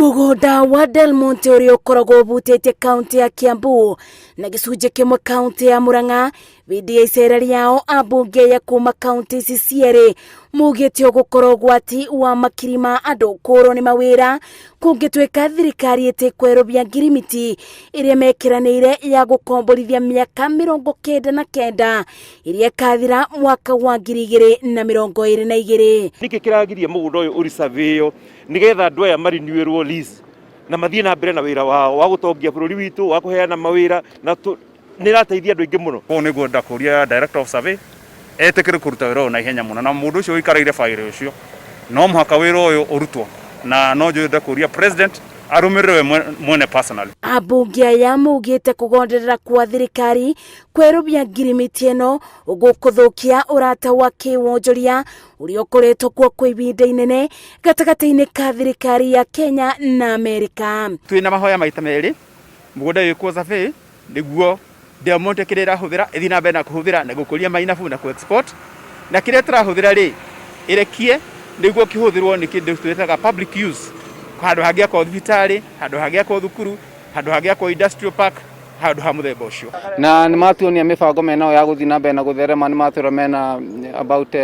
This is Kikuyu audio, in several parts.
Mũgũnda wa Del Monte ũrĩa ũkoragwo ũhutĩtie kaunti ya Kiambu na gĩcunjĩ kĩmwe kaunti ya Murang'a hĩndĩ ya icera rĩao ambunge ya kuma kaunti ici cierĩ maugĩte ũgũkorwo ũgwati wa makiri ma andũ kũrwo nĩ mawĩra kũngĩtuĩka thirikari ĩtĩkwerũbia ngirimiti ĩrĩa mekĩranĩire ya gũkomborithia mĩaka 99 ĩrĩa ĩkathira mwaka wa 2022. Nĩkĩ kĩragiria mũgũnda ũyũ ũricavĩo nĩgetha andũ aya mariniwĩrwo lease na mathiĩ na mbere na wĩra wao wa gũtongia bũrũri witũ wa kũheana mawĩra na nĩ ĩrateithia andũ aingĩ mũno. Koguo nĩngwenda kũria director of survey etĩkĩre kũruta wĩra ũyũ na ihenya mũno na mũndũ ũcio ũikarĩire baĩrĩ ũcio no mũhaka wĩra ũyũ ũrutwo na no nyende kũria president arũmĩrĩre we mwene personally. Ambunge aya maugĩte kũgonderera kwa thirikari kwerũbia ngirimiti ĩno gũkũthũkia ũrata wa kĩwonjoria ũrĩa ũkoretwo kuo kwa ihinda inene gatagatĩ-inĩ ka thirikari ya Kenya na Amerika. Twĩna mahoya maita merĩ mũgũnda wĩkwo survey nĩguo Del Monte kĩrĩa ĩrahũthĩra ĩthiĩ na mbere na kũhũthĩra na gũkũria mainabu na kũ-export na kĩrĩa tũrahũthĩra rĩ ĩrekie nĩguo kĩhũthĩrwo nĩ kĩndũ twĩtaga public use handũ hangĩakwo thibitarĩ, handũ hangĩakwo thukuru, handũ hangĩakwo industrial park, handũ ha mũthemba ũcio. Na nĩ matuonia mĩbango menayo ya gũthiĩ na mbere na gũtherema, nĩ matwĩra mena about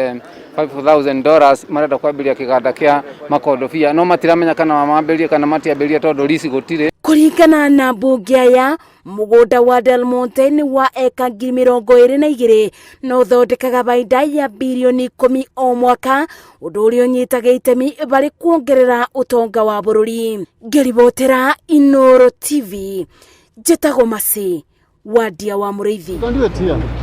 $5,000 marenda kwambĩrĩria kĩganda kĩa makondobia, no matiramenya kana mambĩrĩrie kana matiambĩrĩrie tondũ lease gũtirĩ. Kũringana na mbunge aya, mũgũnda wa Del Monte nĩ wa eka 22,000 na ũthondekaga baida ya birioni 10 o mwaka, ũndũ ũrĩa ũnyitaga itemi harĩ kuongerera ũtonga wa bũrũri. Ngĩribotera Inooro TV, njĩtagwo Mercy Wandia wa Mũrĩithi. Don't do it here.